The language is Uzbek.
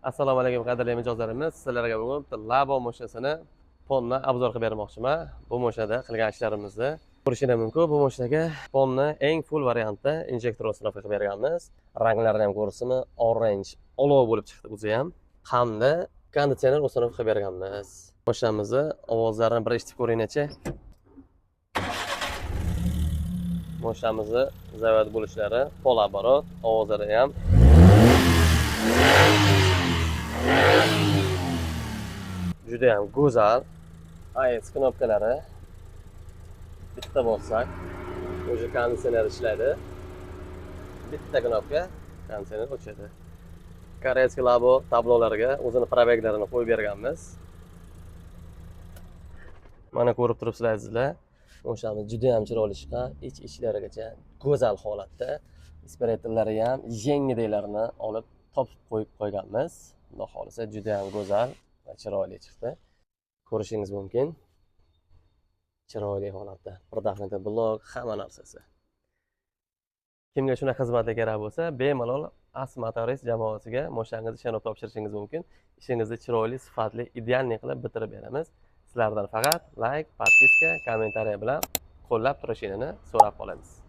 Assalomu alaykum, qadrli mijozlarimiz. Sizlarga bugun bitta Labo mashinasini полный обзор qilib bermoqchiman. Bu mashinada qilgan ishlarimizni ko'rishingiz mumkin. Bu mashinaga полный eng full variantda injektor установка qilib berganmiz. Ranglarini ham ko'rsizmi? Orange, olov bo'lib chiqdi o'zi ham. Hamda konditsioner установка qilib berganmiz. Mashinamizni ovozlarini bir eshitib ko'ringlarchi. Mashinamizni zavod bo'lishlari полоборот, ovozlari ham juda ham go'zal. AS knopkalari bitta bossak, уже konditsioner ishlaydi. Bitta knopka, konditsioner o'chadi. Корейский Labo tablolariga o'zini пробег larini qo'yib berganmiz. Mana ko'rib turibsizlar, azizlar. Mashinamiz juda ham chiroyli chiqqan, ich ichlarigacha go'zal holatda. Separatorlari ham yengidaylarini olib topib qo'yib qo'yganmiz. Xudo xohlasa, juda ham go'zal va chiroyli chiqdi. Ko'rishingiz mumkin. Chiroyli holatda. Предохранитель blok, hamma narsasi. Kimga shunaqa xizmatlar kerak bo'lsa, bemalol As Motorist jamoasiga mashinangizni ishonib topshirishingiz mumkin. Ishingizni chiroyli, sifatli, идеальный qilib bitirib beramiz. Sizlardan faqat layk, подписка, kommentariya bilan qo'llab turishinglarni so'rab qolamiz.